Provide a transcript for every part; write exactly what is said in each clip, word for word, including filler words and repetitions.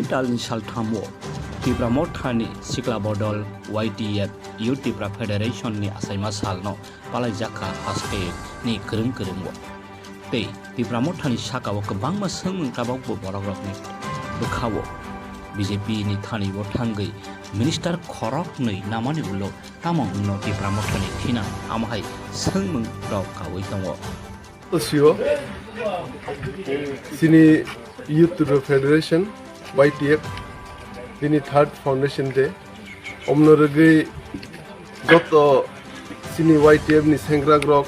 Talni salthamo Tipra Mothani Sikla Bodol Y T F Youth Tipra Federation ni achaima salno palaijakha haste ni kwrwng kwrwngo. Tei Tipra Mothani sakao kwbangma swngmung tabokbo borokrokni bwkhao B J P ni thani bo thangwi minister khoroknwi namani ulo tamo wngno Tipra Mothani thina amo hai swngmung rok kawi tongo. Sio, chini Youth Tipra Federation, Y T F, bini third foundation day. Omno rwgwi joto chini Y T F ni sengkrakrok,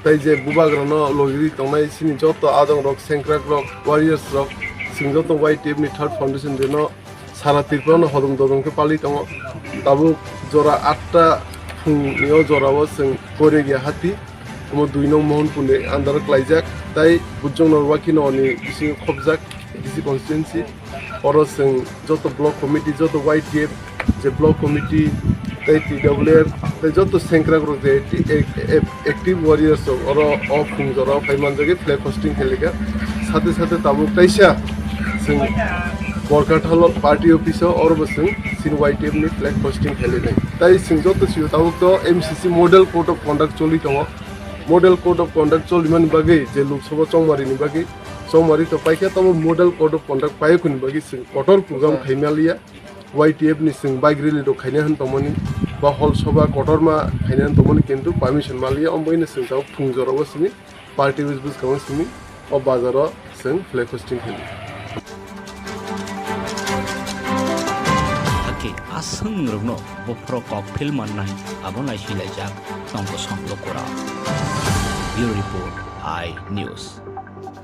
tei je bubagrano logiri tongnai chini joto adongrok, sengkrakrok, warriors rok, chwng joto Y T F ni third foundation day no sara Tripura no hodom dodom khe pali tongo. Tabuk jora atta phungni o jorao chwng Koregia hati, omo dui nong Mohanpur ni under o klaijak, tai Bujong Norwaki no ni bisingo khobjak D C constituency. Oro chwng joto block committee, joto Y T F je block committee, tei T W R, tei joto sengkrakrok je acti-, ac-, ac-, active warriors rok oro o phung jorao phai manjagwi flag hosting khailika. Sate sate tabuk kaisa chwng Borkathalo party office o oro bo chwng chini Y T F ni flag hosting khailainai. Tai chwng joto sio tabuk to M C C model code of conduct choli tongo. Model code of conduct cholimani bagwi je Lok Sabha chongmari ni bagwi chongmari to paikha, tamo model code of conduct paiyakuni bagwi chwng kotor program khaimaliya. Y T F ni chwng bike rally rok khaina hwn tongmani, ba hol soba kotorma khaina hwn tongmani, kintu permission maliya, omo ino chwng tabuk phung jorao chini party office bwskango chini o bazaro chwng flag hosting khaili. Hakhe a swngmungrokno bophoro kok phil mannai abo naisilajak tongkosong lokora. Bureau Report, I News.